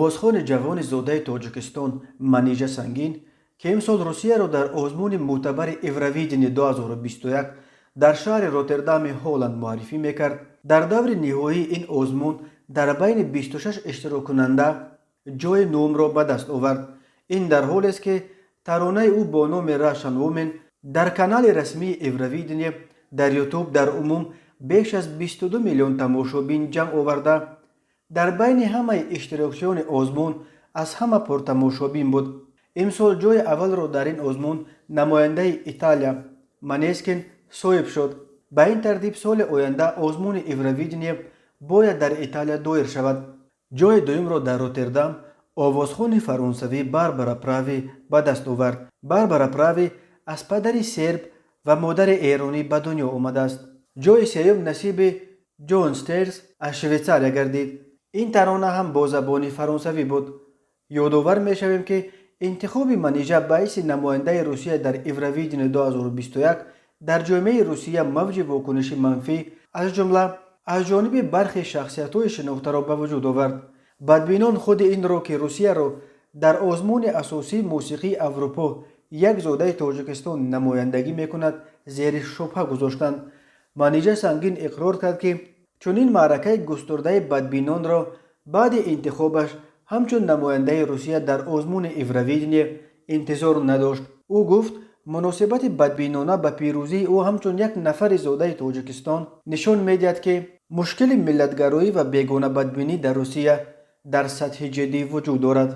Овозхони ҷавони зодаи Тоҷикистон Манижа Сангин, ки имсол Русияро дар озмуни мӯътабари Евровидение 2021 дар шаҳри Роттердами Ҳолланд муаррифӣ мекард, дар даври ниҳоии ин озмун дар байни 26 иштироккунанда ҷойи нуҳумро ба даст овард. Ин дар ҳолест, ки таронаи ӯ бо номи Russian Woman дар канали расмии Евровидение дар Ютуб дар умум беш аз 22 миллион тамошобин ҷамъ оварда, дар байни ҳамаи иштирокчиёни озмун аз ҳама пуртамошобин буд. Имсол ҷойи аввалро дар ин озмун намояндаи Италия Манескин соҳиб шуд. Ба ин тартиб, соли оянда озмуни Евровидение бояд дар Италия доир шавад. Ҷойи дуюмро дар Роттердам овозхони фаронсавӣ Барбара Прави ба даст овард. Барбара Прави аз падари серб ва модари эронӣ ба дунё омадааст. Ҷойи сеюм насиби Ҷон Стерс аз Швейтсария гардид. Ин тарона ҳам бо забони фаронсавӣ буд. Ёдовар мешавем, ки интихоби Манижа ба ҳайси намояндаи Русия дар Евровидение 2021 дар ҷомеаи Русия мавҷи вокуниши манфӣ, аз ҷумла аз ҷониби бархе шахсиятҳои шинохтаро ба вуҷуд овард. Бадбинон худи инро, ки Русияро дар озмуни асосии мусиқии Аврупо як зодаи Тоҷикистон намояндагӣ мекунад, зери шубҳа гузоштанд. Манижа Сангин иқрор кард, ки чунин маъракаи густурдаи бадбинонро баъди интихобаш ҳамчун намояндаи Русия дар озмуни Евровидение интизор надошт. Ӯ гуфт, муносибати бадбинона ба пирӯзии ӯ ҳамчун як нафари зодаи Тоҷикистон нишон медиҳад, ки мушкили миллатгароӣ ва бегонабадбинӣ дар Русия дар сатҳи ҷиддӣ вуҷуд дорад.